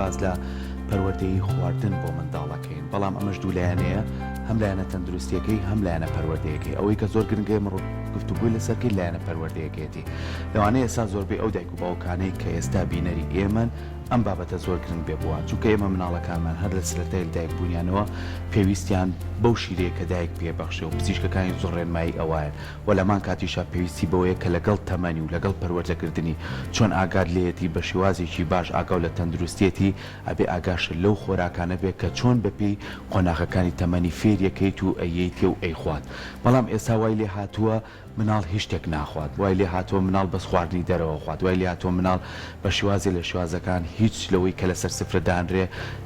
باس لە پەروەردەی خواردن بۆ منداڵەکەین، بەڵام ئەمەش دوولایەنەیە، هەم لایەنە تەندروستیەکەی هەم لایەنە پەروەردەیەکەی. ئەوەی کە زۆر گرنگە ئێمە گفتوگۆی لەسەر کەین لایەنە پەروەردەیەکەیەتی. لەوانەیە ئێستا زۆربەی ئەو دایک و باوکانەی کە ئێستا بینەری ئێمەن ئەم بابەتە زۆر گرنگ بێ بۆوان، چونکە ئێمە مناڵەکانمان هەر لە سەرەتای لەدایک بوونیانەوە پێویستیان بەو شیرەیە کە دایک پێ بەخشێ و پزیشکەکانی زۆر ڕێنمایی ئەوایەن و لەمان کاتیشا پێویستی بەوەیە کە لەگەڵ تەمەنی و لەگەڵ پەروەردەکردنی چۆن ئاگات لێیەتی بە شێوازێکی باش ئاگاو لە تەندروستیەتی ئەبێ ئاگاشت لەو خۆراکانە بێ کە چۆن بەپێی قۆناغەکانی تەمەنی فێریەکەیت و ئەیەیتێ و ئەیخوات بەڵام ئێستا وای لێ هاتووە مناڵ هیچ شتێک ناخوات وای لێ هاتووە مناڵ بەس خواردنی دەرەوە خوات وای لێ هاتووە مناڵ بە شێوازێ لە شێوازەکان هیچ لەوەی کە لەسەر سفرە دانرێ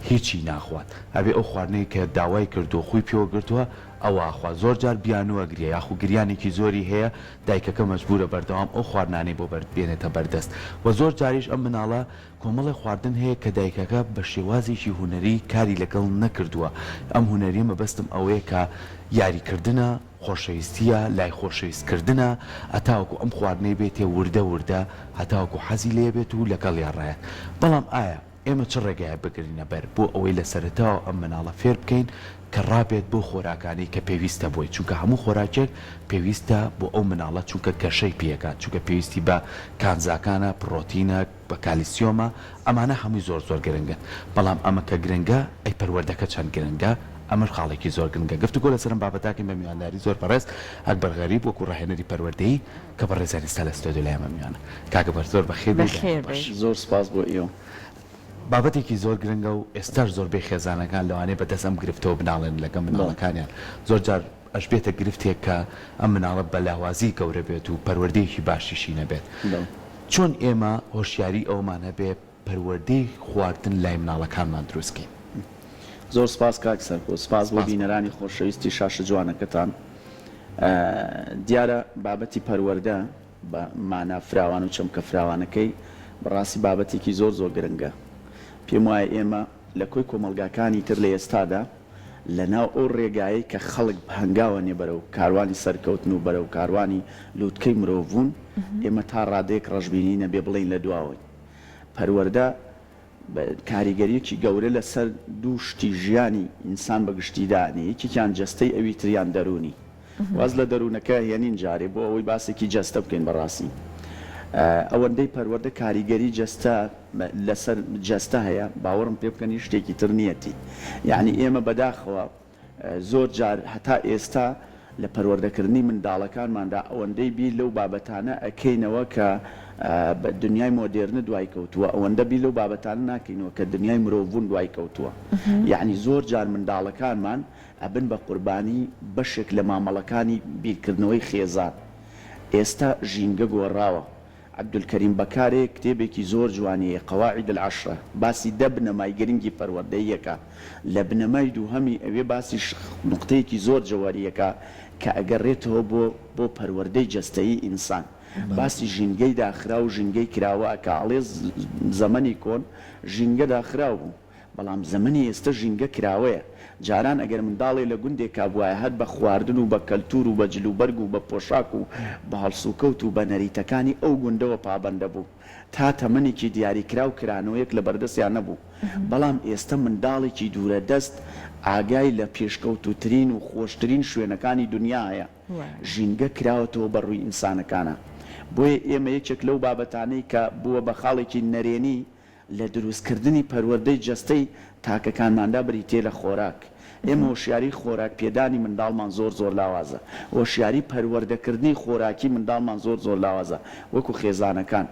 هیچی ناخوات ئەبێ ئەو خواردنەی کە داوای کردووە خوی پێوە گرتووە ئەوە ئەخوات زۆر جار بیانوو ئەگرێ یاخو گریانێکی زۆری هەیە دایکەکە مەجبورە بەردەوام ئەو خواردنانەی بۆ بێنێتە بەردەست وە زۆر جاریش ئەم مناڵە کۆمەڵێ خواردن هەیە کە دایکەکە بە شێوازێکی هونەری کاری لەگەڵ نەکردووە ئەم هونەریە مەبەستم ئەوەیە کە یاری کردنە خۆشەویستیە لای خۆشەویست کردنە هەتاوەکو ئەم خواردنەی بێتێ وردە وردە هەتاوەکو حەزی لێ بێت و لەگەڵیا ڕایەت بەڵام ئایا ئێمە چ ڕێگایەک بگرینە بەر بۆ ئەوەی لە سەرەتاوە ئەم مناڵە فێر بکەین کە ڕابێت بەو خۆراکانەی کە پێویستە بۆی چونکە هەموو خۆراکێک پێویستە بۆ ئەو مناڵە چونکە گەشەی پێکات چونکە پێویستی بە کانزاکانە پڕۆتینە بە کالیسیۆمە ئەمانە هەمووی زۆر زۆر گرنگن بەڵام ئەمە کە گرنگە ئەی پەروەردەکە چەند گرنگە ئەمەش خاڵێکی زۆر گرنگە گفتوگۆ لەسەر ئەم بابەتە ئەکەین بە میوانداری زۆر بەڕێز ئەکبەر غەریب وەکو ڕاهێنەری پەروەردەیی کە بەڕێزیان ئێستا لە ستۆدیۆ لای ئێمە میوانن. کاک ئەکبەر زۆر بەخێر بێی بەخێر باش. بێی. زۆر سوپاس بۆ ئێوە. بابەتێکی زۆر گرنگە و ئێستاش زۆربەی خێزانەکان لەوانەیە بە دەست ئەم گرفتەوە بناڵێنن لەگەڵ بەڵێ. مناڵەکانیان. زۆر جار ئەشبێتە گرفتێک کە ئەم مناڵە بە لاوازی گەورە بێت و پەروەردەیەکی باشیشی نەبێت. بەڵێ. چۆن ئێمە هۆشیاری ئەوەمان هەبێ پەروەردەی خواردن لای مناڵەکانمان دروست کەین؟ زۆر سپاس کاک سەرکۆ، سپاس بۆ سپاس بۆ بینەرانی خۆشەویستی شاشە جوانەکەتان. دیارە بابەتی پەروەردە بە مانا فراوان و چەمکە فراوانەکەی بەڕاستی بابەتێکی زۆر زۆر گرنگە. پێم وایە ئێمە لە کۆی کۆمەڵگاکانی تر لە ئێستادا لە ناو ئەو ڕێگایەی کە خەڵک هەنگاو ئەنێ بەرەو کاروانی سەرکەوتن و بەرەو کاروانی لوتکەی مرۆڤبوون، ئێمە تا ڕادەیەک ڕەشبینی نەبێ بڵێین لە دواوەین. پەروەردە کاریگەریەکی گەورە لەسەر دوو شتی ژیانی ئینسان بە گشتی دائەنێ، یەکێکیان جەستەی ئەوی تریان دەروونی. واز لە دەروونەکە هێنین جارێ بۆ ئەوەی باسێکی جەستە بکەین بەڕاستی ئەوەندەی پەروەردە کاریگەری جەستە لەسەر جەستە هەیە باوەڕم پێ بکەن هیچ شتێکی تر نییەتی یەعنی ئێمە بەداخەوە زۆر جار هەتا ئێستا لە پەروەردەکردنی منداڵەکانماندا ئەوەندەی بیر لەو بابەتانە ئەکەینەوە کە دنیای مۆدێرنە دوای کەوتووە ئەوەندە بیر لەو بابەتانە ناکەینەوە کە دنیای مرۆڤبوون دوای کەوتووە یەعنی زۆر جار منداڵەکانمان ئەبن بە قوربانی بەشێک لە مامەڵەکانی بیرکردنەوەی خێزان ئێستا ژینگە گۆڕاوە عەبدولکەریم بەکارێ کتێبێکی زۆر جوانی هەیە، قواعد العشرە، باسی دە بنەمای گرنگی پەروەردەیی ئەکا، لە بنەمای دووهەمی ئەوێ باسی نوقتەیەکی زۆر جەوهەری ئەکا کە ئەگەڕێتەوە بۆ بۆ پەروەردەی جەستەیی ئینسان. باسی ژینگەی داخراو و ژینگەی کراوە ئەکا، ئەڵێ زەمەنی کۆن ژینگە داخراو بوو، بەڵام زەمەنی ئێستە ژینگە کراوەیە. جاران ئەگەر منداڵێ لە گوندێکا بوایە هەر بە خواردن و بە کەلتوور و بە جلوبەرگ و بە پۆشاک و بە هەڵسوکەوت و بە نەریتەکانی ئەو گوندەوە پابەند دەبوو. تا تەمەنێکی دیاریکراو کرانەوەیەک لە بەردەستیا نەبوو. بەڵام ئێستە منداڵێکی دوورەدەست ئاگای لە پێشکەوتووترین و خۆشترین شوێنەکانی دونیا هەیە. ژینگە کراوەتەوە بە ڕووی ئینسانەکانا. بۆیە ئێمە یەکێک لەو بابەتانەی کە بووە بە خاڵێکی نەرێنی لە دروستکردنی پەروەردەی جەستەی تاکەکانماندا بریتییە لە خۆراک. ئێمە هۆشیاری خۆراک پێدانی منداڵمان زۆر زۆر لاوازە. هۆشیاری پەروەردەکردنی خۆراکی منداڵمان زۆر زۆر لاوازە وەکو خێزانەکان.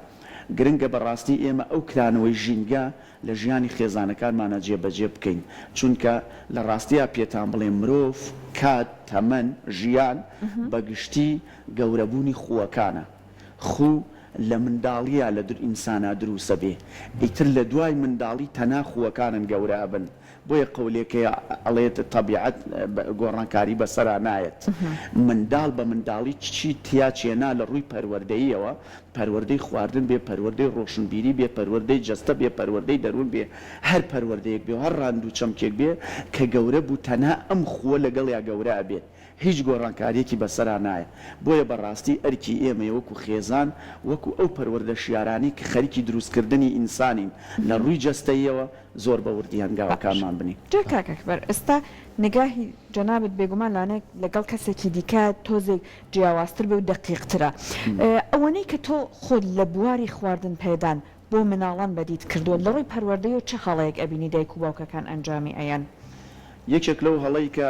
گرنگە بەڕاستی ئێمە ئەو کرانەوەی ژینگە لە ژیانی خێزانەکانمانا جێبەجێ بکەین. چونکە لە ڕاستیا پێتان بڵێم مرۆڤ، کات، تەمەن، ژیان بە گشتی گەورەبوونی خووەکانە. خوو لە منداڵیا لە ئینسانا دروسەبێ ئیتر لە دوای منداڵی تەنها خووەکانن گەورە ئەبن بۆیە قەولێک هەیە ئەڵێت تەبیعەت گۆڕانکاری بەسەرا نایەت منداڵ بە منداڵی چی تیا چێنا لە ڕووی پەروەردەییەوە پەروەردەی خواردن بێ پەروەردەی ڕۆشنبیری بێ پەروەردەی جەستە بێ پەروەردەی دەروون بێ هەر پەروەردەیەک بێ و هەر ڕاند و چەمکێک بێ کە گەورە بوو تەنها ئەم خووە لەگەڵیا گەورە ئەبێت. هیچ گۆڕانکاریەکی بەسەرا نایە. بۆیە بەڕاستی ئەرکی ئێمەیە وەکو خێزان، وەکو ئەو پەروەردەشیارانەی کە خەریکی دروستکردنی ئینسانین لە ڕووی جەستەییەوە زۆر بە وردی باشە هەنگاوەکانمان بنێین. جا کاک ئەکبەر ئێستا نگاهی جەنابت بێگومان لانەیە لەگەڵ کەسێکی دیکە تۆزێک جیاوازتر بێ و دەقیقترە. ئەوەنەی کە تۆ خۆت لە بواری خواردن پێدان بۆ مناڵان بەدیت کردووە لە ڕووی پەروەردەیەوە چ هەڵەیەک ئەبینی دایک و باوکەکان ئەنجامی ئەیەن؟ یەکێک لەو هەڵەی کە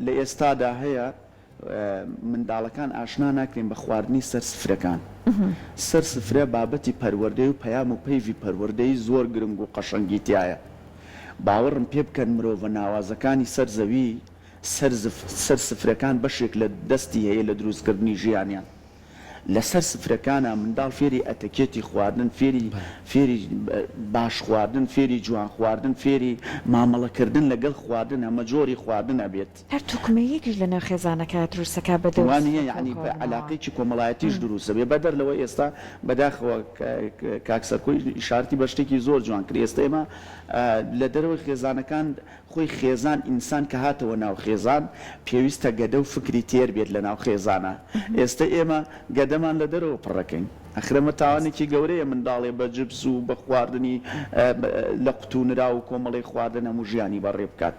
لە ئێستادا هەیە منداڵەکان ئاشنا ناکرێن بە خواردنی سەر سفرەکان. سەر سفرە بابەتی پەروەردەی و پەیام و پەیڤی پەروەردەیی زۆر گرنگ و قەشەنگی تیایە. باوەڕم پێ بکەن مرۆڤە ناوازەکانی سەر زەوی سەر سەر سفرەکان بەشێک لە دەستی هەیە لە دروستکردنی ژیانیان. لەسەر سفرەکانا منداڵ فێری ئەتەکێتی خواردن، فێری فێری باش خواردن، فێری جوان خواردن، فێری مامەڵە کردن لەگەڵ خواردن، هەمەجۆری خواردن ئەبێت. هەر توکمەیەکیش لەنێو خێزانەکە دروستەکا بە دەور وا نییە سفرە یەعنی کۆکردنەوە. عەلاقەیەکی کۆمەڵایەتیش دروست ئەبێ بەدەر لەوە ئێستا بەداخەوە کاک سەرکۆ ئیشارەتی بە شتێکی زۆر جوان کرد ئێستا ئێمە لە دەرەوەی خێزانەکان خۆی خێزان ئینسان کە هاتەوە ناو خێزان پێویستە گەدە و فکری تێر بێت لە ناو خێزانا ئێستە ئێمە گەدەمان لە دەرەوە پڕەکەین ئەخر ئەمە تاوانێکی گەورەیە منداڵێ بە جبس و بە خواردنی لە قوتوو نراو و کۆمەڵێک خواردن هەموو ژیانی بەڕێ بکات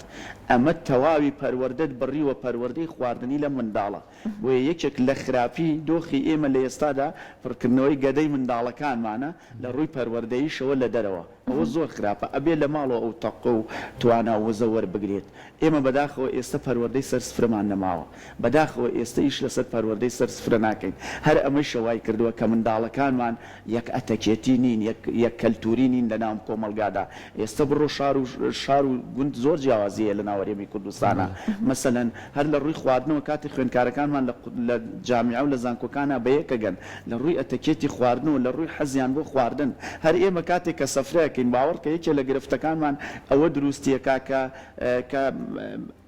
ئەمە تەواوی پەروەردەت بڕیوە پەروەردەی خواردنی لەم منداڵە بۆیە یەکێک لە خراپی دۆخی ئێمە لە ئێستادا پڕکردنەوەی گەدەی منداڵەکانمانە لە ڕووی پەروەردەییشەوە لە دەرەوە. ئەوە زۆر خراپە ئەبێ لە ماڵەوە ئەو تاقە و توانا و وزە وەربگرێت. ئێمە بەداخەوە ئێستە پەروەردەی سەر سفرەمان نەماوە. بەداخەوە ئێستە ئیش لەسەر پەروەردەی سەر سفرە ناکەین. هەر ئەمەیشە وای کردووە کە منداڵەکانمان یەک ئەتەکێتی نین، یەک یەک کەلتووری نین لە ناو کۆمەڵگادا. ئێستە بڕۆ شار و شار و گوند زۆر جیاوازی هەیە لە ناو هەرێمی کوردستانا. مەسەلەن هەر لە ڕووی خواردنەوە کاتێ خوێندکارەکانمان لە لە جامیعە و لە زانکۆکانا بەیەکەگەن لە ڕووی ئەتەکێتی خواردنەوە لە ڕووی حەزیان بۆ خواردن هەر ئێمە کاتێک کە سەفرە ئەکەین باوەڕکە یەکێ لە گرفتەکانمان ئەوە دروستیەکا کە کە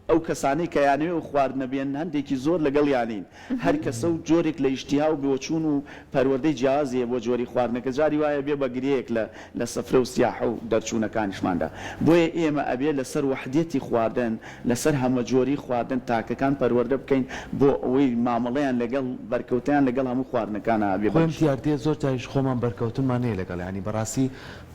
ئەو کەسانەی کە یانەوێ ئەو خواردنە بێنن هەندێکی زۆر لەگەڵیانین هەر کەسە و جۆرێک لە ئیشتیها و بۆچوون و پەروەردەی جیاوازی هەیە بۆ جۆری خواردنەکە جاری وایە بێ بە گرێیەک لە لە سفرە و سیاحە و دەرچوونەکانیشماندا بۆیە ئێمە ئەبێ لەسەر وەحدەتی خواردن لەسەر هەمەجۆری خواردن تاکەکان پەروەردە بکەین بۆ ئەوەی مامەڵەیان لەگەڵ بەرکەوتەیان لەگەڵ هەموو خواردنەکانا هەبێ خۆم بە. دیاردەیە زۆر جاریش خۆمان بەرکەوتنمان هەیە لەگەڵ یانی بەڕاستی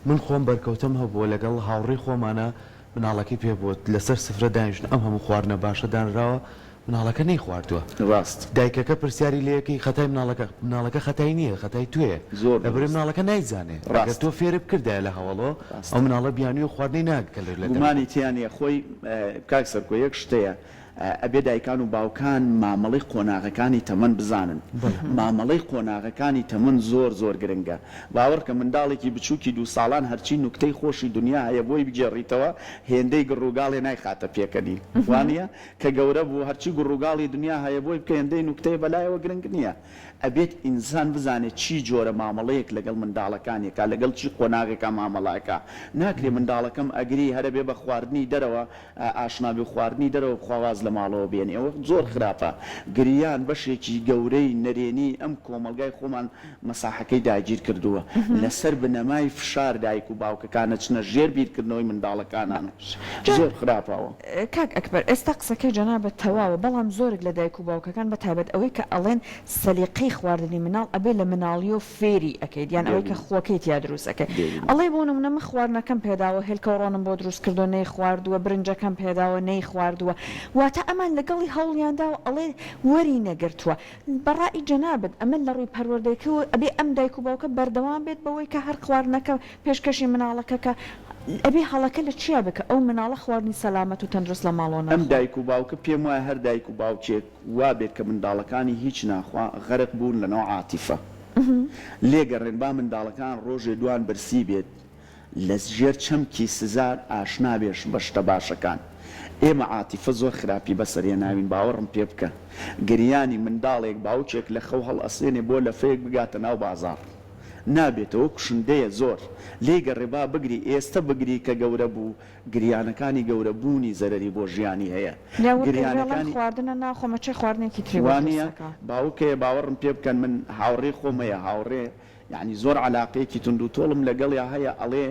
من خۆم بەرکەوتەم هەبووە لەگەڵ هاوڕێی خۆمانا مناڵەکەی پێ بووە لەسەر سفرە دانیشتن ئەم هەموو خواردنە باشە دانراوە مناڵەکە نەیخواردووە ڕاست. دایکەکە پرسیاری لێ ئەکەی خەتای مناڵەکە مناڵەکە خەتای نییە خەتای تۆیە زۆر لەبەرئەوەی دروست. مناڵەکە نایزانێ ئەگەر ڕاست. تۆ فێرت بکردایە لە هەوەڵەوە ئەو ڕاستە. مناڵە بیانووی خواردنەی ناکرد لە دەرەوە. گومانی تیا نیە خۆی کاک سەرکۆ یەک شت هەیە ئەبێ دایکان و باوکان مامەڵەی قۆناغەکانی تەمەن بزانن مامەڵەی قۆناغەکانی تەمەن زۆر زۆر گرنگە باوەڕکە منداڵێکی بچوکی دوو ساڵان هەرچی نوکتەی خۆشی دونیا هەیە بۆی بگێڕیتەوە هێندەی گڕوگاڵێ نایخاتە پێکەنین وانیە کە گەورە بوو هەرچی گوڕوگاڵی دنیا هەیە بۆی بکە هێندەی نوکتەیە بەلایەوە گرنگ نیە ئەبێت ئینسان بزانێت چی جۆرە مامەڵەیەک لەگەڵ منداڵەکانی ئەکا لەگەڵ چی قۆناغێکا مامەڵە ئەکا ناکرێ منداڵەکەم ئەگری هەر ئەبێ بە خواردنی دەرەوە ئاشنا بێ و خواردنی دەرەوە بخوا واز لە ماڵەوە بێنێ ئەوە زۆر خراپە گریان بەشێکی گەورەی نەرێنی ئەم کۆمەڵگای خۆمان مەساحەکەی داگیر کردووە لەسەر بنەمای فشار دایک و باوکەکان ئەچنە ژێر بیرکردنەوەی منداڵەکانان زۆر خراپە ئەوە. کاک ئەکبەر ئێستا قسەکەی جەنابت تەواوە بەڵام زۆرێک لە دایک و باوکەکان بە تایبەت ئەوەی کە ئەڵێن سەلیقەی خواردنی مناڵ ئەبێ لە مناڵیەوە فێری ئەکەیت یان ئەوەی کە بێگومان خوەکەی تیا دروست ئەکەی بێگومان. ئەڵێ بۆ نمونە من خواردنەکەم پێداوە هێلکەو ڕۆنم بۆ دروست کردوە نەیخواردوە برنجەکەم پێداوە نەیخواردوە واتە ئەمان لەگەڵی هەوڵیان داوە ئەڵێ وەری نەگرتوە بە ڕائی جەنابت ئەمە لە ڕووی پەروەردەیەکەوە ئەبێ ئەم دایک و باوکە بەردەوام بێت بەوەی کە هەر خواردنەکە پێشکەشی مناڵەکە کە ئەبێ هەڵەکە لە چیا بێ کە ئەو مناڵە خواردنی سەلامەت و تەندروست لە ماڵەوە ئەم ناخوا؟ دایک و باوکە پێم وایە هەر دایک و باوکێک وا بێت کە منداڵەکانی هیچ ناخوا غەرق بوون لەناو عاتیفە لێگەڕێن با منداڵەکان ڕۆژێ دوان برسی بێت لە ژێر چەمکی سزا ئاشنا بێش بە شتە باشەکان. ئێمە عاتیفە زۆر خراپی بەسەر هێناوین باوەڕم پێ بکە. گریانی منداڵێک باوکێک لە خەو هەڵئەسێنێ بۆ لەفەیەک بگاتە ناو بازاڕ. نابێتەوە کوشندەیە زۆر. لێی گەڕێ با بگری ئێستە بگری کە گەورە بوو گریانەکانی گەورە بوونی زەرەری بۆ ژیانی هەیە. یا وەک ڕێڵێم گریانەکانی. خواردنە ناخۆم ئەچێ خواردنێکی تری بۆ وا دروست نییە؟ ئەکا. باوک هەیە باوەڕم پێ بکەن من هاوڕێی خۆم هەیە هاوڕێ یەعنی زۆر عەلاقەیەکی توندوتۆڵم لەگەڵیا هەیە ئەڵێ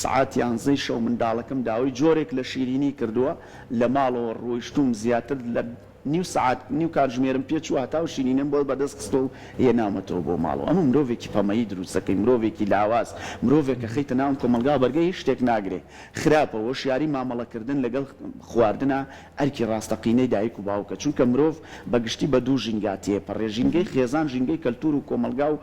سەعات یانزەی شەو منداڵەکەم داوای جۆرێک لە شیرینی کردووە لە ماڵەوە ڕۆیشتووم زیاتر لە. نیو سەعات نیو کاتژمێرم پێ چووە هەتاو شیرینیم بۆ بەدەست خستووە و هێناومەتەوە بۆ ماڵەوە. ئەمە مرۆڤێکی پەمەیی دروست دەکەی، مرۆڤێکی لاواز، مرۆڤێک کە خەیتە ناو ئەم کۆمەڵگاوە بەرگەی هیچ شتێک ناگرێ. خراپە. هۆشیاری مامەڵەکردن لەگەڵ خواردنا ئەرکی ڕاستەقینەی دایک و باوکە، چونکە مرۆڤ بە گشتی بە دوو ژینگا تێپەڕێ، ژینگەی خێزان، ژینگەی کەلتوور و کۆمەڵگا و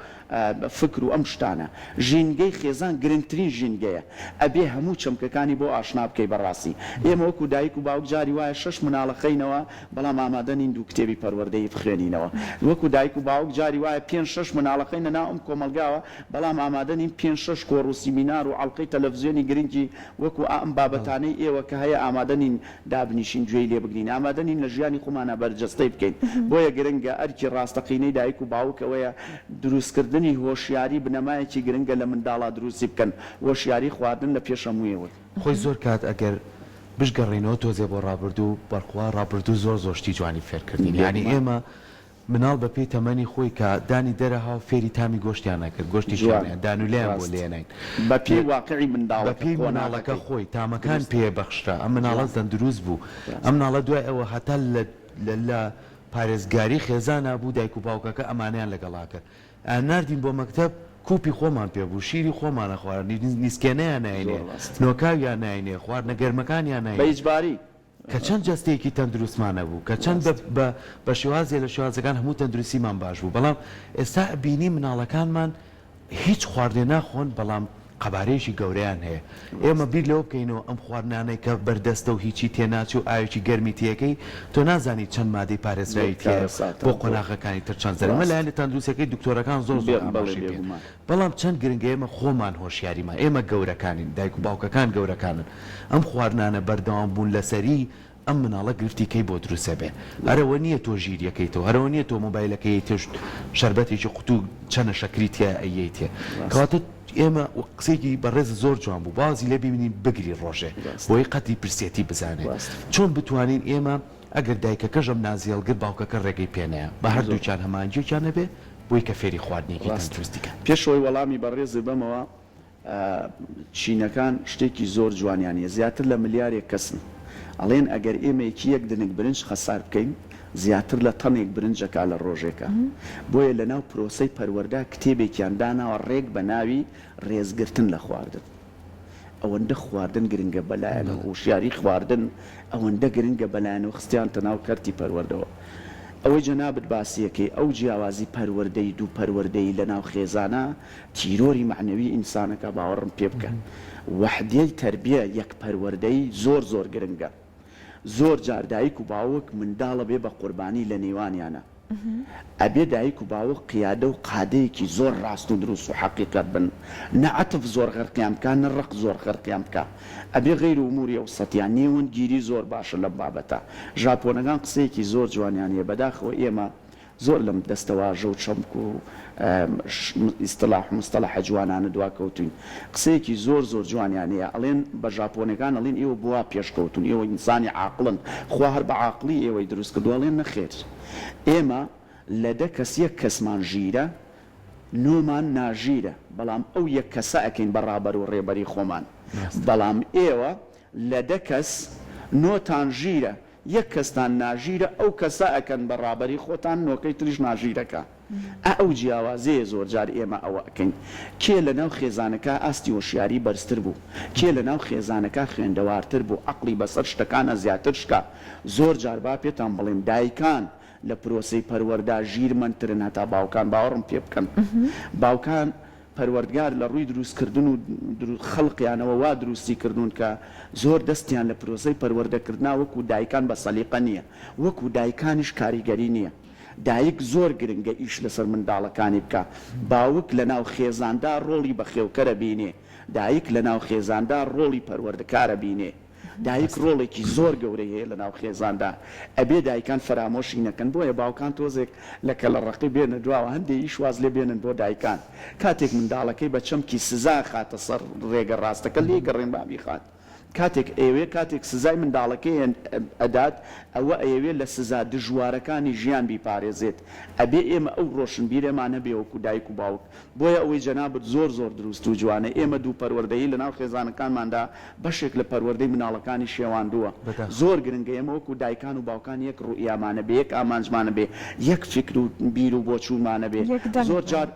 فکر و ئەم شتانە. ژینگەی خێزان گرنگترین ژینگەیە، ئەبێ هەموو چەمکەکانی بۆ ئاشنا بکەی بەڕاستی. ئێمە وەکو دایک و باوک جاری وایە شەش مناڵ ئەخەینەوە، بەڵام ئامادە نین دوو کتێبی پەروەردەیی بخوێنینەوە. وەکو دایک و باوک جاری وایە پێنج شەش مناڵ ئەخەینە ناو ئەم کۆمەڵگاوە، بەڵام ئامادە نین پێنج شەش کۆڕ و سیمینار و ئەڵقەی تەلەفزیۆنی گرنگی وەکو ئەم بابەتانەی ئێوە کە هەیە ئامادە نین دابنیشین گوێی لێ بگرین، ئامادە نین لە ژیانی خۆمانا بەرجەستەی بکەین. بۆیە گرنگە ئەرکی ڕاستەقینەی دایک و باوک ئەوەیە دروستکردنی هۆشیاری بنەمایەکی گرنگە لە منداڵا دروستی بکەن، هۆشیاری خواردن لە پێش هەموویەوەی. خۆی زۆر کات ئەگەر بشگەڕێینەوە تۆزێ بۆ ڕابردوو بەڕخوا ڕابردوو زۆر زۆر شتی جوانی فێرکردین یانی ئێمە مناڵ بە پێی تەمەنی خۆی کە دانی دەرەهاو فێری تامی گۆشتیان ئەکرد، گۆشتێکیان جوان نەیان، دانولەیان بۆ ڕاست لێناین. بە پێی لە واقعی بە منداڵەکە پێی مناڵەکە قۆناغەکەی. خۆی تامەکان دروستە. پێ بەخشرا، ئەم مناڵە جوان. تەندروست بوو، ئەم ڕاستە. مناڵە دوای ئەوە هەتا لە لە لە پارێزگاری خێزانا بوو دایک و باوکەکە ئەمانەیان لەگەڵا کرد. ئەیانناردین بۆ مەکتەب کوپی خۆمان پێ بوو، شیری خۆمان ئەخوارد، نیسکێنەیان زۆر ناینێ، ڕاستە. نۆکاویان ناینێ، خواردنە گەرمەکانیان بە ناینێ. ئیجباری. کە چەند جەستەیەکی تەندروستمان هەبوو، کە چەند بە ڕاستە. بە بە شێوازێ لە شێوازەکان هەموو تەندروستیمان باش بوو، بەڵام ئێستا ئەبینی مناڵەکانمان هیچ خواردنێ ناخۆن بەڵام قەبارەیەکی گەورەیان هەیە. ئێمە ڕاستە. بیر لەوە بکەینەوە ئەم خواردنانەی کە بەردەستە و هیچی تێناچێ و ئاوێکی گەرمی تێکەی تۆ نازانی چەند مادەی زۆر پارێزراوی تیایە کارەساتە بۆ زۆر. قۆناغەکانی تر چەند زەرەرمە ڕاستە. لایەنە تەندروستیەکەی دکتۆرەکان زۆر بێ زۆر بەڵێ ئاماژەی پێن بێگومان. بەڵام چەند گرنگە ئێمە خۆمان هۆشیاریمان، ئێمە گەورەکانین، دایک و باوکەکان گەورەکانن، ئەم خواردنانە بەردەوام بوون لەسەری، ئەم مناڵە گرفتی کەی بۆ دروست ئەبێ؟ هەر ئەوە نییە تۆ ژیریەکەیتەوە، هەر ئەوە نییە تۆ مۆبایلەکەی یەیتێ شەربەتێکی قوتوو چەنە شەکری تیایە ئەیەیتێ. کەواتە ئێمە قسەیەکی بەڕێزت زۆر جوان بوو، بازی لێ ببینین بگری ڕۆژێ بۆی قەدری برسێتی بزانێ. چۆن بتوانین ئێمە ئەگەر دایکەکەش ئەم نازی هەڵگرت باوکەکە ڕێگەی پێ نەیا با هەردووکیان هەماهەنگیەکیان هەبێ بۆی کە فێری خواردنێکی ڕاستە. تەندروستی کەن. پێش ئەوەی وەڵامی بەڕێزت بەمەوە، چینەکان شتێکی زۆر جوانیان هەیە، زیاتر لە ملیارێک کەسن، ئەڵێن ئەگەر ئێمە یەکی یەک دنک برنج خەسار بکەین، زیاتر لە تەنێک برنج ئەکا لە ڕۆژێکا. بۆیە لەناو پرۆسەی پەروەردە کتێبێکیان داناوە ڕێک بە ناوی ڕێزگرتن لە خواردن. ئەوەندە خواردن گرنگە بەلایانەوە، هۆشیاری خواردن ئەوەندە گرنگە بەلایانەوە خستیانتە ناو کەرتی پەروەردەوە. ئەوەی جەنابت باسی ئەکەی ئەو جیاوازی پەروەردەیی دوو پەروەردەیی لەناو خێزانا تیرۆری مەعنەوی ئینسانەکە باوەڕم پێ بکە وەحدەی تەربیە یەک پەروەردەیی زۆر زۆر گرنگە زۆر جار دایک و باوک منداڵ ئەبێ بە قوربانی لە نێوانیانا. ئەبێ دایک و باوک قیادە و قادەیەکی زۆر ڕاست و دروست و حەقیقەت بن، نە عەتف زۆر غەرقیان بکا نە ڕق زۆر غەرقیان بکا. ئەبێ غەیر ئوموری ئەوسەتیان، نێوەندگیری زۆر باشە لەم بابەتە. ژاپۆنەکان قسەیەکی زۆر جوانیان هەیە، بەداخەوە ئێمە زۆر لەم دەستەواژە و چەمک و ئیستڵاح و مستەڵەحە جوانانە دواکەوتووین. قسەیەکی زۆر زۆر جوانیان هەیە ئەڵێن بە ژاپۆنەکان ئەڵێن ئێوە بۆ وا پێشکەوتوون ئێوە ئینسانی عاقڵن خوا هەر بە عاقڵی ئێوەی دروست کردووە ئەڵێن نەخێر ئێمە لە دە کەس یەک کەسمان ژیرە نۆمان ناژیرە بەڵام ئەو یەک کەسە ئەکەین بە ڕابەر و ڕێبەری خۆمان بەڵام ئێوە لە دە کەس نۆتان ژیرە یەک کەستان ناژیرە ئەو کەسە ئەکەن بە ڕابەری خۆتان نۆکەی تریش ناژیرەکە ئا ئەو جیاوازەیە زۆرجار ئێمە ئەوە ئەکەین کێ لەناو خێزانەکا ئاستی هۆشیاری بەرزتر بوو کێ لەناو خێزانەکا خوێندەوارتر بوو عەقڵی بەسەر شتەکانا زیاتر شکا زۆر جار با پێتان بڵێم دایکان لە پرۆسەی پەروەردا ژیرمەندترن هەتا باوکان باوەڕم پێ بکەن باوکان پەروەردگار لە ڕووی دروست کردن و خەڵقیانەوە وا دروستی کردوون کە زۆر دەستیان لە پرۆسەی پەروەردە کردنا وەکو دایکان بە سەلیقە نییە وەکو دایکانیش کاریگەری نییە دایک زۆر گرنگە ئیش لەسەر منداڵەکانی بکا باوک لە ناو خێزاندا ڕۆڵی بەخێوکەرە بینێ دایک لە ناو خێزاندا ڕۆڵی پەروەردکارە بینێ. دایک ڕۆڵێکی زۆر گەورەی هەیە لەناو خێزاندا ئەبێ دایکان فەرامۆشی نەکەن بۆیە باوکان تۆزێک لە کەلەڕەقی بێنە دواوە هەندێ ئیش واز لێ بێنن بۆ دایکان کاتێک منداڵەکەی بە چەمکی سزا خاتە سەر ڕێگە ڕاستەکە لێی گەڕێن با بیخات. کاتێک ئەیەوێ کاتێک سزای منداڵەکەی ئەدات ئەوە ئەیەوێ لە سزا دژوارەکانی ژیان بیپارێزێت ئەبێ ئێمە ئەو ڕۆشنبیرەمان هەبێ وەکو دایک و باوک بۆیە ئەوەی جەنابت زۆر زۆر دروست و جوانە ئێمە دوو پەروەردەیی لەناو خێزانەکانماندا بەشێک لە پەروەردەی مناڵەکانی شێواندووە بەداخەوە. زۆر گرنگە ئێمە وەکو دایکان و باوکان یەک ڕوئیامان هەبێ یەک ئامانجمان هەبێ یەک فیکر و بیر و بۆچوونمان هەبێ یەک دەنگ زۆر بن. جار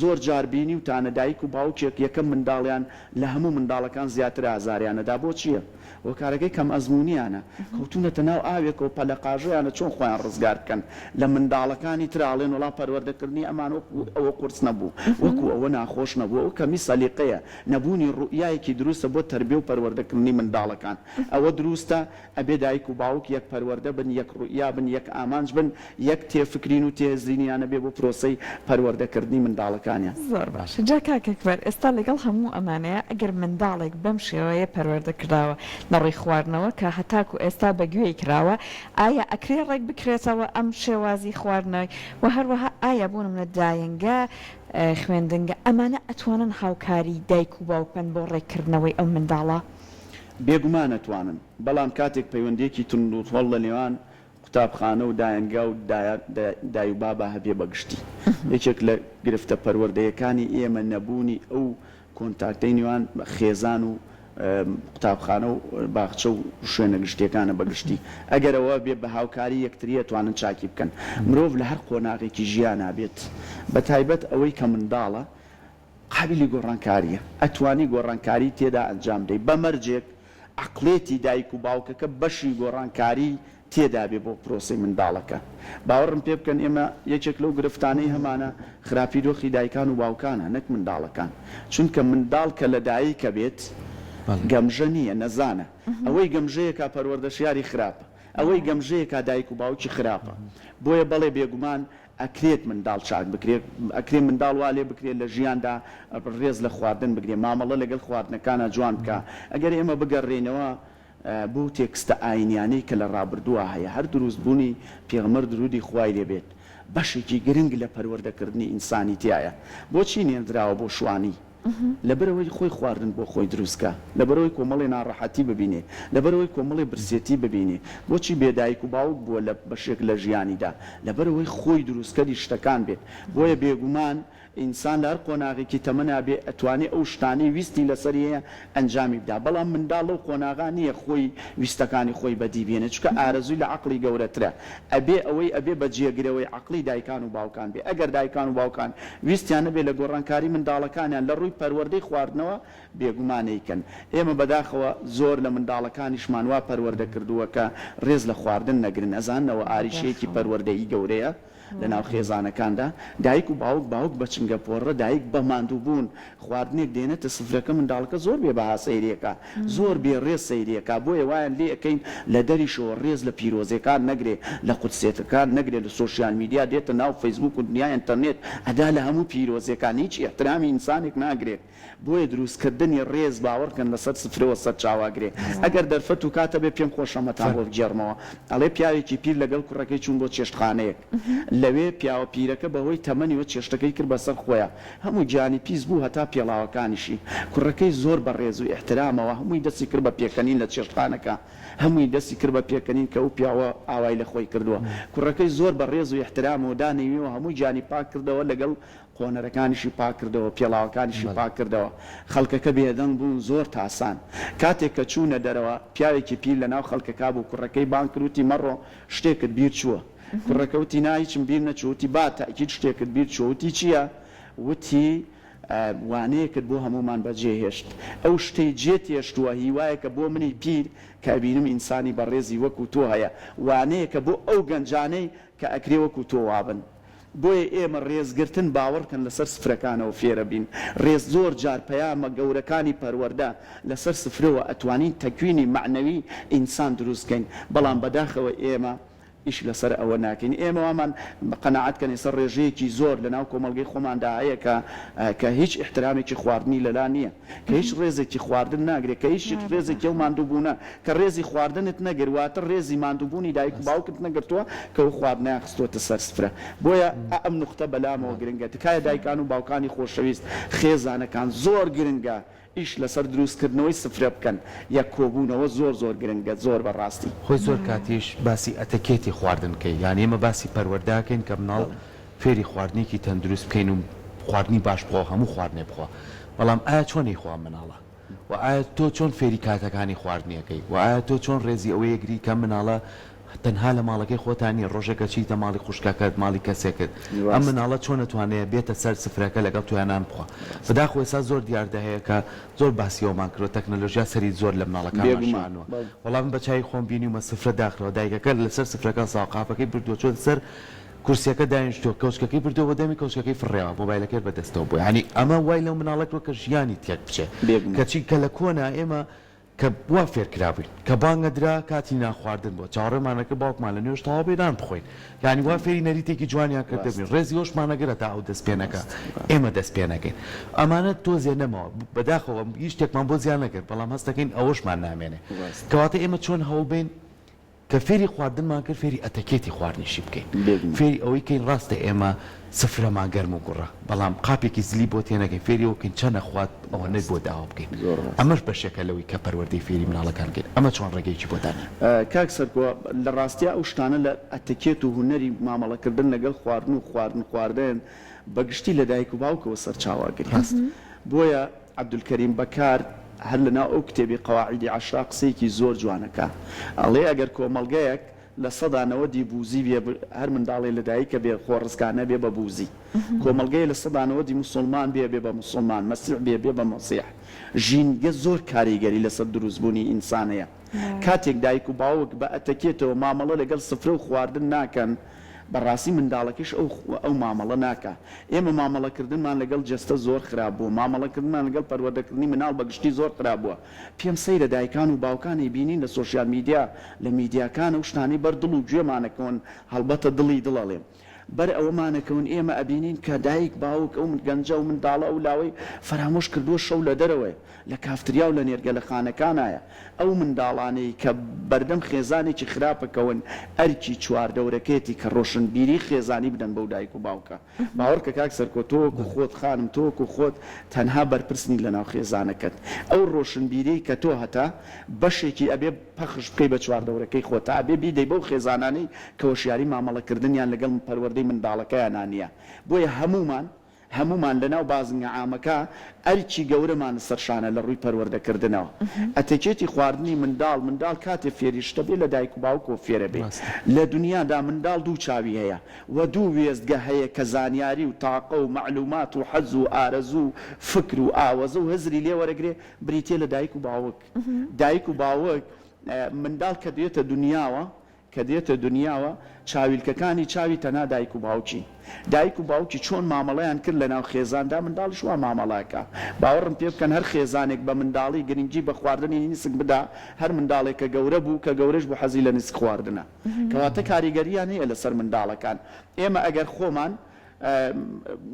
زۆر جار بینیوتانە دایک و باوکێک یەکەم منداڵیان لە هەموو منداڵەکان زیاتر ئازاریان ئەدا بۆچیە؟ هۆکارەکەی کەم ئەزموونیانە کەوتوونەتە ناو ئاوێکەوە پەلەقاژەیانە چۆن خۆیان ڕزگار بکەن لە منداڵەکانی تر ئەڵێن وەڵا پەروەردەکردنی ئەمان وەکو ئەوە قورس نەبوو وەکو ئەوە ناخۆش نەبوو ئەوە کەمی سەلیقەیە نەبوونی ڕوئیایەکی دروستە بۆ تەربیە و پەروەردەکردنی منداڵەکان ئەوە دروستە ئەبێ دایک و باوک یەک پەروەردە بن، یەک ڕوئیا بن، یەک ئامانج بن، یەک تێفکرین و تێهزرینیان هەبێ بۆ پرۆسەی پەروەردەکردنی منداڵەکانیان. زۆر باشە جا کاک ئەکبەر ئێستا لەگەڵ هەموو ئەمانەیا ئەگەر منداڵێک بەم شێوەیە پەروەردە کراوە لە ڕووی خواردنەوە کە هەتاکو ئێستا بە گوێی کراوە ئایا ئەکرێ ڕێک بکرێتەوە ئەم شێوازی خواردنەوەی وە هەروەها ئایا بۆ نمونە دایەنگە خوێندنگە ئەمانە ئەتوانن هاوکاری دایک و باوک بن بۆ ڕێک کردنەوەی ئەو منداڵە؟ بێگومان ئەتوانن، بەڵام کاتێک پەیوەندیەکی توندوتۆڵ لە نێوان قوتابخانە و دایەنگا و دای و بابا هەبێ بە گشتی. یەکێک لە گرفتە پەروەردەیەکانی ئێمە نەبوونی ئەو کۆنتاکتەی نێوان خێزان و قوتابخانە و باخچە و شوێنە گشتیەکانە بە گشتی. ئەگەر ئەوە بێ بە هاوکاری یەکتری ئەتوانن چاکی بکەن. مرۆڤ لە هەر قۆناغێکی ژیانا بێت بە تایبەت ئەوەی کە منداڵە قابیلی گۆڕانکارییە، ئەتوانی گۆڕانکاری تێدا ئەنجام بدەی بە مەرجێک عەقڵێتی دایک و باوکەکە بەشی گۆڕانکاری تێدابێ بۆ پرۆسەی منداڵەکە. باوەڕم پێ بکەن ئێمە یەکێک لەو گرفتانەی هەمانە خراپی دۆخی دایکان و باوکانە نەک منداڵەکان، چونکە منداڵ کە لەدایک ئەبێت گەمژە نییە، نەزانە، ئەوەی گەمژەیەکا پەروەردەشیاری خراپە، ئەوەی گەمژەیەکا دایک و باوکی خراپە. بۆیە بەڵێ بێگومان ئەکرێت منداڵ چاک بکرێت، ئەکرێ منداڵ وا لێ بکرێت لە ژیاندا ڕێز لە خواردن بگرێت، مامەڵە لەگەڵ خواردنەکانا جوان بکا. ئەگەر ئێمە بگەڕێینەوە بۆ تێکستە ئاینیانەی کە لە ڕابردووا هەیە، هەر دروست بوونی پێغەمبەر دروودی خوای لێ بێت بەشێکی گرنگ لە پەروەردەکردنی ئینسانی تیایە. بۆچی نێردراوە بۆ شوانی؟ لەبەرئەوەی خۆی خواردن بۆ خۆی دروست کا، لەبەرئەوەی کۆمەڵێ ناڕەحەتی ببینێ، لەبەرئەوەی کۆمەڵێ برسێتی ببینێ. بۆچی بێ دایک و باوک بووە لە بەشێک لە ژیانیدا؟ لەبەرئەوەی خۆی دروستکەری شتەکان بێت. بۆیە بێگومان ئینسان لە هەر قۆناغێکی تەمەنا بێ ئەتوانێ ئەو شتانەی ویستی لەسەری هەیە ئەنجامی بدا. بەڵام منداڵ لەو قۆناغا نییە خۆی ویستەکانی خۆی بەدی بێنێ، چونکە ئارەزووی لە عەقڵی گەورەترە. ئەبێ ئەوەی ئەبێ بە جێگرەوەی عەقڵی دایکان و باوکان بێ. ئەگەر دایکان و باوکان ویستیان نەبێ لە گۆڕانکاری منداڵەکانیان لە ڕووی پەروەردەی خواردنەوە، بێگومان نەیکەن. ئێمە بەداخەوە زۆر لە منداڵەکانیشمان وا پەروەردە کردووە کە ڕێز لە خواردن نەگرن. ئەزانن ئەوە ئاریشەیەکی بەداخەوە. پەروەردەیی گەورەیە. لەناو خێزانەکاندا دایک و باوک، باوک بە چنگە پۆڕە، دایک بە ماندووبوون خواردنێک دێنێتە سفرەکە، منداڵەکە زۆر بێ بەها سەیریەکا، زۆر بێ ڕێز سەیریەکا، بۆیە وایان لێ ئەکەین لە دەریشەوە ڕێز لە پیرۆزێکان نەگرێ، لە قودسێتەکان نەگرێ، لە سۆشیال میدیا دێتە ناو فەیسبووک و دنیای ئەنتەرنێت ئەدا لە هەموو پیرۆزێکان، هیچ ئیحترامی ئینسانێک ناگرێ. بۆیە دروست کردنی ڕێز باوەڕکەن لەسەر سفرەوە سەرچاوە ئەگرێ. ئەگەر دەرفەت و کات هەبێ پێم خۆشە ئەمەتان بۆ بگێڕمەوە. ئەڵێ پیاوێکی پیر لەگەڵ کوڕەکەی چوون بۆ چێشتخانەیەک. لەوێ پیاوە پیرەکە بەهۆی تەمەنیوە چێشتەکەی کرد بەسەر خۆیا. هەموو گیانی پیس بوو هەتا پێڵاوەکانیشی. کوڕەکەی زۆر بە ڕێز و ئیحترامەوە هەمووی دەستی کرد بە پێکەنین لە چێشتخانەکە. هەمووی دەستی کرد بە پێکەنین کە ئەو پیاوە ئاوای لە خۆی کردووە. کوڕەکەی زۆر بە ڕێز و ئیحترامەوە دانیویەوە هەموو گیانی پاک کردەوە لەگەڵ قۆنەرەکانیشی پاک کردەوە، پێڵاوەکانیشی پاک کردەوە. خەڵکەکە بێدەنگ بوون، زۆر تاسان. کاتێک کە چوونە دەرەوە، پیاوێکی پیر لە ناو خەڵکەکا بوو، کوڕەکەی بانگ کرد وتی، مەڕۆ، شتێکت بیر چووە؟ کوڕەکە وتی، نا، هیچم بیر نەچووە. وتی، با تەئکید شتێکت بیر چووە. وتی، چییە؟ وتی، وانەیەکت بۆ هەموومان بەجێ هێشت. ئەو شتەی جێت هێشتووە، هیوایەکە بۆ منی پیر کە ئەبینم ئینسانی بەڕێزی وەکوو تۆ هەیە. وانەیەکە بۆ ئەو گەنجانەی کە ئەکرێ وەکوو تۆ وابن. بۆیە ئێمە ڕێزگرتن باوەڕکەن لەسەر سفرەکانەوە فێرەبین ڕێز زۆر جار پەیامە گەورەکانی پەروەردە لەسەر سفرەوە ئەتوانین تەکوینی مەعنەوی ئینسان دروست کەین بەڵام بەداخەوە ئێمە ئیش لەسەر ئەوە ناکەین ئێمە وامان قەناعەت کەن ئێستا ڕێژەیەکی زۆر لەناو کۆمەڵگەی خۆماندا هەیە کە کە هیچ ئیحترامێکی خواردنی لەلا نییە کە هیچ ڕێزێکی خواردن ناگرێ کە هیچ ڕێزێکی ئەو ماندووبوونە کە ڕێزی خواردنت نەگرت واتە ڕێزی ماندووبوونی دایک و باوکت نەگرتووە کە ئەو خواردنەیان خستووەتە سەر سفرە بۆیە ئە ئەم نوختە بەلامەوە گرنگە تکایە دایکان و باوکانی خۆشەویست خێزانەکان زۆر گرنگە. ئیش لەسەر دروست کردنەوەی سفرە بکەن یەک کۆبوونەوە زۆر زۆر گرنگە زۆر بە ڕاستی. خۆی زۆر کاتیش باسی ئەتەکێتی خواردن کەی یانی ئێمە باسی پەروەردە ئەکەین کە مناڵ فێری خواردنێکی تەندروست بکەین و خواردنی باش بخوا و هەموو خواردنێ بخوا بەڵام ئایا چۆن ئەیخوا ئەم مناڵە وە ئایا تۆ چۆن فێری کاتەکانی خواردنی ئەکەی وە ئایا تۆ چۆن ڕێزی ئەوەی ئەگری کە ئەم مناڵە تەنها لە ماڵەکەی خۆتا نیە ڕۆژێک ئەچیتە ماڵی خوشکەکەت ماڵی کەسێکت ئەم ڕاستە. مناڵە چۆن ئەتوانێ بێتە سەر سفرەکە لەگەڵ تۆیا نان بخوا بەداخەوە ئێستا زۆر دیاردە هەیە کە زۆر باسی ئەوەمان کردوە تەکنەلۆژیا سەری زۆر لە مناڵەکانمان بێگومان شێواندوە بەڵێ. وەڵا من بە چاوی خۆم بینیومە سفرە داخراوە دایکەکە لەسەر سفرەکە هەستاوە قاپەکەی بردوە چۆتە سەر کورسیەکە دانیشتوە کەوچکەکەی بردوە بۆ دەمی کەوچکەکەی فڕێوە مۆبایلەکەی بە دەستەوە بوە یانی ئەمە وای لەو مناڵە کردوە کە ژیانی تێک بچێ بێگومان. کەچی کە لە کۆنا ئێمە کە وا فێر کرابووین کە بانگ ئەدرا کاتی نان خواردن بووە چاوەڕێمان ئەکرد باوکمان لە نوێژ تەواو بێ نان بخۆین یانی وا فێری نەریتێکی جوانیان کردبووین ڕاستە. ڕێزی ئەوشمان ئەگرت هەتا ئەو دەست پێ نەکا ڕاستە ڕاستە. ئێمە دەست پێ نەکەین ئەمانە تۆزێ نەماوە بەداخەوە هیچ شتێکمان بۆ زیان نەکرد بەڵام هەست دەکەین ئەوەشمان نامێنێ ڕاستە. کەواتە ئێمە چۆن هەوڵ بەین کە فێری خواردنمان کرد فێری ئەتەکێتی خواردنیشی بکەین بێگومان. فێری ئەوەی کەین ڕاستە ئێمە سفرەمان گەرم و گوڕە بەڵام قاپێکی زلی بۆ تێنەکەین فێری ئەوە بکەین چەند ئەخوات ئەوەنەی بۆ ڕاستە داوا بکەین زۆر ڕاستە. ئەمەش بەشێکە لەوەی کە پەروەردەی فێری مناڵەکان بکەین ئەمە چۆن ڕێگەیەکی بۆ دانێین؟ کاک سەرکۆ لە ڕاستیا ئەو شتانە لە ئەتەکێت و هونەری مامەڵەکردن لەگەڵ خواردن و خواردن خواردن بە گشتی لە دایک و باوکەوە سەرچاوە ئەگرێ ڕاستە. بۆیە عەبدولکەریم بەکار هەر لەناو ئەو کتێبی قەواعیدی عەشرا قسەیەکی زۆر جوان ئەکا ئەڵێ ئەگەر کۆمەڵگەیەک لە سەدا نەوەدی بوزی بێ هەر منداڵێ لە دایکە بێ خۆڕسکانە بێ بە بوزی کۆمەڵگەیە لە سەدا نەوەدی موسوڵمان بێ بێ بە موسوڵمان مەسیح بێ بێ بە مەسیح ژینگە زۆر کاریگەری لەسەر دروست بوونی ئینسان هەیە کاتێک دایک و باوک بە ئەتەکێتەوە مامەڵە لەگەڵ سفرە و خواردن ناکەن بەڕاستی منداڵەکەش ئەو ئەو مامەڵە ناکا. ئێمە مامەڵەکردنمان لەگەڵ جەستە زۆر خراپ بووە، مامەڵەکردنمان لەگەڵ پەروەردەکردنی مناڵ بە گشتی زۆر خراپ بووە. پێم سەیرە دایکان و باوکان ئەیبینین لە سۆشیال میدیا، لە میدیاکان ئەو شتانەی بەر دڵ و گوێمان ئەکەون، هەڵبەتە دڵی دڵ ئەڵێم، بەر ئەوەمان ئەکەون، ئێمە ئەبینین کە دایک باوک ئەو گەنجە ئەو منداڵە ئەو لاوەی فەرامۆش کردووە شەو لە دەرەوەیە، لە کافتریا و لە نێرگەلەخانەکانایە، ئەو منداڵانەی کە بەردەم خێزانێکی خراپ ئەکەون ئەرکی چواردەورەکەیەتی کە ڕۆشنبیری خێزانی بدەن بەو دایک و باوکە. باوەڕکە کاک سەرکۆ تۆ وەکو خۆت خانم تۆ وەکو خۆت تەنها بەرپرس نیت لەناو خێزانەکەت. ئەو ڕۆشنبیریەی کە تۆ هەتە بەشێکی ئەبێ پەخش بکەی بە چواردەورەکەی خۆتا ئەبێ بیدەی بەو خێزانانەی کە هۆشیاری مامەڵەکردنیان لەگەڵ پەروەردەی منداڵەکەیانا نیە. بۆیە هەموومان هەموومان لەناو بازنگە عامەکە ئەرکی گەورەمان لەسەر شانە لە ڕووی پەروەردەکردنەوە. ئەتەکێتی خواردنی منداڵ، منداڵ کاتێ فێری شتە بێ لە دایک و باوکەوە فێرە بێ. لە دونیادا منداڵ دوو چاوی هەیە و دوو وێستگە هەیە کە زانیاری و تاقە و مەعلومات و حەز و ئارەزوو و فکر و ئاوەزە و هزری لێ وەرەگرێ بریتیە لە دایک و باوک. دایک و باوک منداڵ کە دێتە دونیاوە کە دێتە دونیاوە چاویلکەکانی چاوی تەنها دایک و باوکین. دایک و باوکی چۆن مامەڵەیان کرد لەناو خێزاندا منداڵیش وا مامەڵە ئەکا. باوەڕم پێ بکەن هەر خێزانێک بە منداڵی گرنگی بە خواردنی نیسک بدا هەر منداڵێک کە گەورە بوو کە گەورەش بوو حەزی لە نیسک خواردنە. کەواتە کاریگەرییان هەیە لەسەر منداڵەکان. ئێمە ئەگەر خۆمان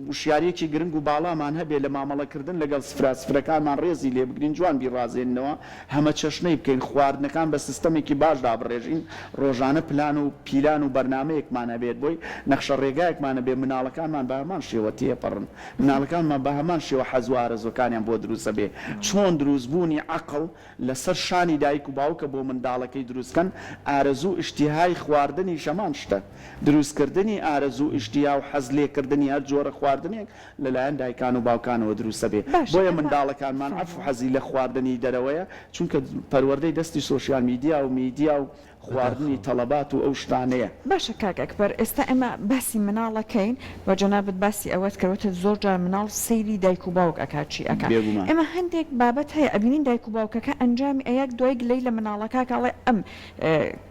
وشیارییەکی گرنگ و باڵامان هەبێ لە مامەڵەکردن لەگەڵ سفرە، سفرەکانمان ڕێزی لێ بگرین، جوان بیڕازێنینەوە، هەمەچەشنەی بکەین، خواردنەکان بە سیستەمێکی باش دابڕێژین، ڕۆژانە پلان و پیلان و بەرنامەیەکمان هەبێت بۆی، نەخشەڕێگایەکمان هەبێ، مناڵەکانمان بە هەمان شێوە تێپەڕن، مناڵەکانمان بە هەمان شێوە حەز و ئارەزووەکانیان بۆ دروست ئەبێ، چۆن دروستبوونی عەقڵ لەسەر شانی دایک و باوکە بۆ منداڵەکەی دروست کەن، ئارەزوو و ئیشتیهای خواردنیش هەمان شتە، دروست کردنی ئارەزوو و ئیشتیا و حەز لێ کردنی هەر جۆرە خواردنێک لەلایەن دایکان و باوکانەوە دروست ئەبێ، باشە بۆیە ئێمە منداڵەکانمان عەفو فەرموو. حەزی لە خواردنی دەرەوەیە، چونکە پەروەردەی دەستی سۆشیال میدیا و میدیا و خواردنی بەداخەوە. تەڵەبات و ئەو شتانەیە. باشە کاک ئەکبەر ئێستا ئێمە باسی مناڵ ئەکەین و جەنابت باسی ئەوەت کرد وتت زۆر جار مناڵ سەیری دایک و باوک ئەکات چی ئەکا بێگومان. ئێمە هەندێک بابەت هەیە ئەبینین دایک و باوکەکە ئەنجامی ئەیات دوای گلەی لە مناڵەکە ئەکا ئەڵێ ئەم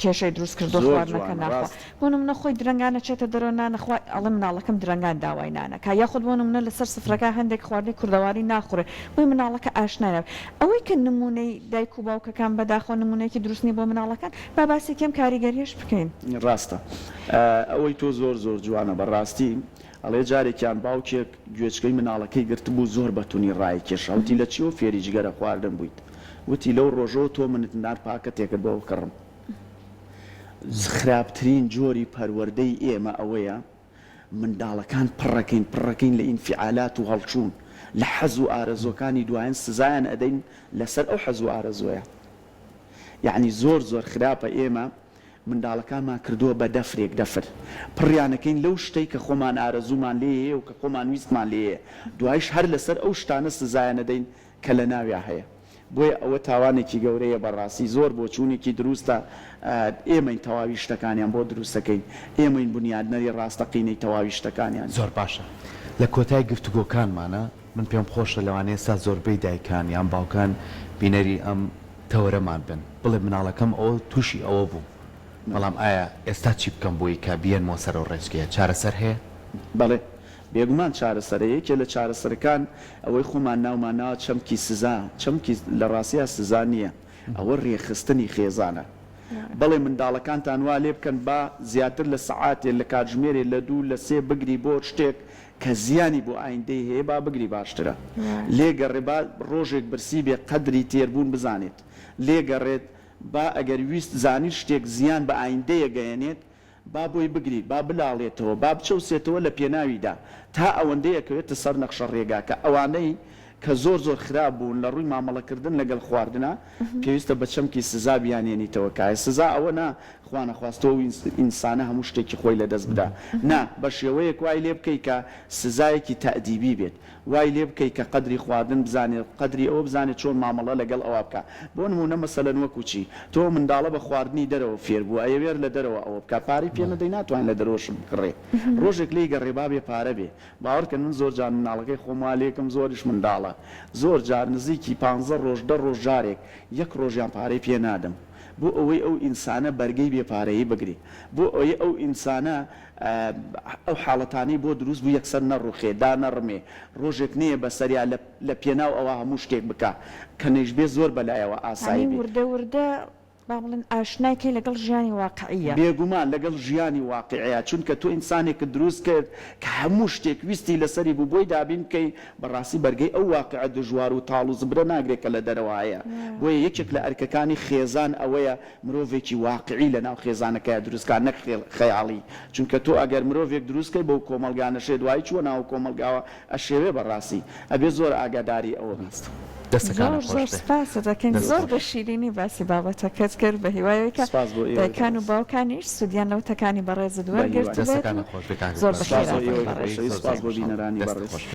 کێشەی دروست کردوە زۆر خواردنەکە جوانە ناخوا ڕاست. بۆ نمونە خۆی درەنگان ئەچێتە دەرەوە نان ئەخوا ئەڵێ مناڵەکەم درەنگان داوای نان ئەکا یاخود بۆ نمونە لەسەر سفرەکە هەندێک خواردنی کوردەواری ناخورێ بۆیە مناڵەکە ئاشنا نابێ ئەوەی کە نمونەی دایک و باوکەکان بەداخەوە نمونەیەکی دروست نیە بۆ مناڵەکان با باسێکی ئەم کاریگەریەش بکەین. ڕاستە ئەوەی تۆ زۆر زۆر جوانە بەڕاستی ئەڵێ جارێکیان باوکێک گوێچکەی مناڵەکەی گرتبوو زۆر بە تونی ڕایکێشا وتی لە چیەوە فێری جگەرە خواردن بوویت وتی لەو ڕۆژەوە تۆ منت نارد پاکەتێکت بۆ بکڕم خراپترین جۆری پەروەردەی ئێمە ئەوەیە منداڵەکان پڕەکەین پڕەکەین لە ئینفیعالات و هەڵچوون. لە حەز و ئارەزووەکانی دوایەن سزایان ئەدەین لەسەر ئەو حەز و ئارەزووەیە. یەعنی زۆر زۆر خراپە ئێمە منداڵەکانمان کردووە بە دەفرێک دەفر پڕیانەکەین لەو شتەی کە خۆمان ئارەزوومان لێ یە و کە خۆمان ویستمان لێ یە دوایش هەر لەسەر ئەو شتانە سزایانەدەین کە لە ناویا هەیە بۆیە ئەوە تاوانێکی گەورەیە بەڕاستی زۆر بۆچوونێکی دروستە ئێمەین تەواوی شتەکانیان بۆ دروستەکەین ئێمەین بنیادنەری ڕاستەقینەی تەواوی شتەکانیان. زۆر باشە لە کۆتای گفتوگۆکانمانا من پێم خۆشە لەوانەیە ئێستا زۆربەی دایکان یان باوکان بینەری ئەم تەوەرەمان بن بڵێ مناڵەکەم ئەوە توشی ئەوە بوو بەڵام ئایا ئێستا چی بکەم بۆی کە بیەنمەوە سەر ئەو ڕێچکەیە چارەسەر هەیە؟ بەڵێ بێگومان چارەسەرە یەکێ لە چارەسەرەکان ئەوەی خۆمان ناومان ناوە چەمکی سزا چەمکی لە ڕاستیا سزا نییە ئەوە ڕێکخستنی خێزانە بەڵێ منداڵەکانتان وا لێ بکەن با زیاتر لە سەعاتێ لە کاتژمێرێ لە دوو لە سێ بگری بۆ شتێک کە زیانی بۆ ئایندەی هەیە با بگری باشترە لێگەڕێ با ڕۆژێک برسی بێ قەدری تێربوون بزانێت لێگەڕێت با ئەگەر ویست زانی شتێک زیان بە ئایندەیە گەیەنێت با بۆی بگری با بلاڵێتەوە با بچەوسێتەوە لە پێناویدا تا ئەوەندەی ئەکەوێتە سەر نەخشە ڕێگاکە ئەوانەی کە زۆر زۆر خراپ بوون لە ڕووی مامەڵەکردن لەگەڵ خواردنا پێویستە بە چەمکی سزا بیانێنیتەوە کایە سزا ئەوە نا خوانەخواستە ئەو ئینسانە هەموو شتێکی خۆی لەدەست بدا نا بە شێوەیەک وای لێ بکەی کە سزایەکی تەئدیبی بێت وای لێ بکەی کە قەدری خواردن بزانێت قەدری ئەوە بزانێت چۆن مامەڵە لەگەڵ ئەوە بکا بۆ نموونە مەسەلەن وەکو چی تۆ منداڵە بە خواردنی دەرەوە فێر بووە ئەیەوێر لە دەرەوە ئەوە بکا پارەی پێ نەدەی ناتوانێت لە دەرەوە شت بکڕێ ڕۆژێک لێی گەڕێ با بێ پارە بێ باوەڕکەن من زۆر جار منداڵەکەی خۆم وا لێکم زۆریش منداڵە زۆر جار نزیکی پانزە ڕۆژ دە ڕۆژ جارێک یەک ڕۆژیان پارەی پێ نادەم بۆ ئەوەی ئەو ئینسانە بەرگەی بێ پارەیی بگرێ بۆ ئەوەی ئەو ئینسانە ئەو حاڵەتانەی بۆ دروست بوو یەکسەر نەڕوخێ دانەڕمێ ڕۆژێک نەیە بەسەریا لە لە پێناو ئەوا هەموو شتێک بکا کە نەیشبێ زۆر بەلایەوە ئاسایی یانی بێ. وردە وردە با بڵێن ئاشنای کەی لەگەڵ ژیانی واقعیە. بێگومان لەگەڵ ژیانی واقیعیا چونکە تۆ ئینسانێکت دروست کرد کە هەموو شتێک ویستی لەسەری بوو بۆی دابین بکەی بەڕاستی بەرگەی ئەو واقیعە دژوار و تاڵ و زبرە ناگرێت کە لە دەرەوە هەیە بۆیە یەکێک لە ئەرکەکانی خێزان ئەوەیە مرۆڤێکی واقیعی لەناو خێزانەکەیا دروست کا نەک خەیاڵی چونکە تۆ ئەگەر مرۆڤێک دروست کەی بەو کۆمەڵگا نەشێ دوایی چووە ناو کۆمەڵگاوە ئەشێوێ بەڕاستی ئەبێ زۆر ئاگاداری ئەوە بیت. دەستەکانت زۆر خۆش زۆر بێ. سپاست دەکەین دەست زۆر خۆش. بە شیرینی باسی بابەتەکەت کرد بە هیوای ئەوەی کە سپاس بۆ ئێوەی دایکان و بەڕێز. باوکانیش سوودیان لە وتەکانی بەڕێزت بە هیوای. وەرگرتبێت و دەستەکانت خۆش بێ کاک زۆر ڕێباز سپاس بەخێرهاتن بۆ ئێوەی بەڕێز. خۆشەویست زۆر سپاس زۆر بۆ خۆشحاڵ بینەرانی دەستت بەڕێز. خۆش بێ.